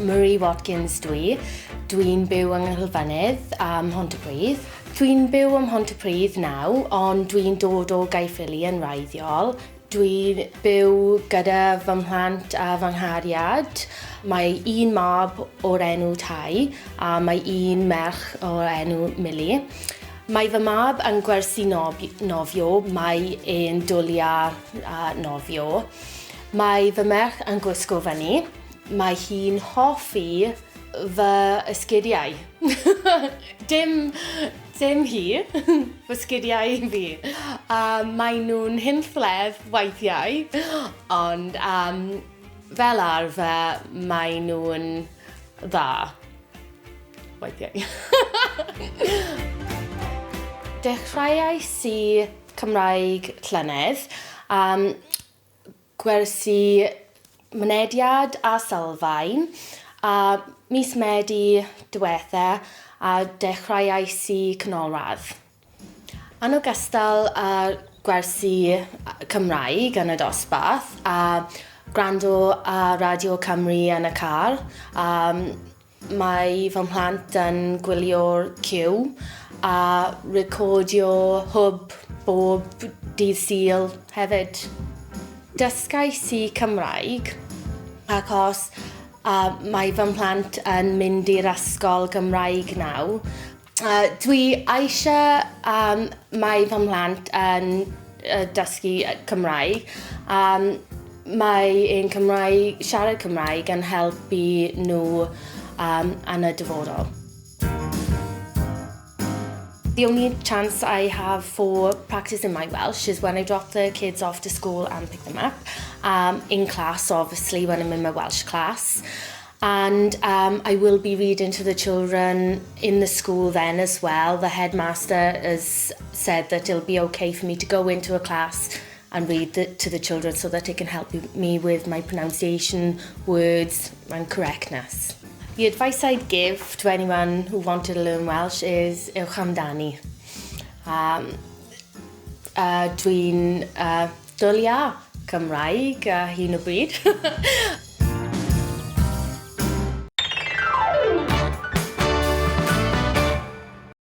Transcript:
Marie Watkins dwi. Dwi'n byw yng Nghilfynydd ym Mhontypridd. Dwi'n byw ym Mhontypridd naw, ond dwi'n dod o Gaerffili yn wreiddiol. Dwi'n byw gyda fy mhlant a fy nghariad. Mae un mab o'r enw Tai a mae un merch o'r enw Millie. Mae fy mab yn gwersi nofio, mae e'n dwlu ar nofio. Mae fy merch yn gwisgo fyny. Mae hi'n hoffi fy esgidiau. Dim, dim hi, fy sgidiau fi. Um, mae nhw'n hunllef weithiau, ond um, fel arfer mae nhw'n dda. Weithiau. Dechreuais i Cymraeg llynedd. Um, gwersi mynediad a sylfaen, a mis Medi diwetha a dechreuais i canolradd. Yn ogystal â gwersi Cymraeg yn y dosbarth a gwrando ar Radio Cymru yn y car, a Mae fy mhlant yn gwylio'r Cyw a recordio Hwb bob dydd Sul hefyd. Dysgais i Cymraeg achos mae fy mhlant yn mynd i'r ysgol Gymraeg nawr. Dwi eisiau mae fy mhlant yn dysgu Cymraeg. Mae ein Cymraeg, siarad Cymraeg yn helpu nhw yn y dyfodol. The only chance I have for practicing my Welsh is when I drop the kids off to school and pick them up. In class, obviously, when I'm in my Welsh class. And I will be reading to the children in the school then as well. The headmaster has said that it'll be okay for me to go into a class and read the, to the children so that it can help me with my pronunciation, words and correctness. The advice I'd give to anyone who wanted to learn Welsh is ewch amdani. Um, uh, dwi'n uh, dwlu ar Cymraeg a hyn o bryd.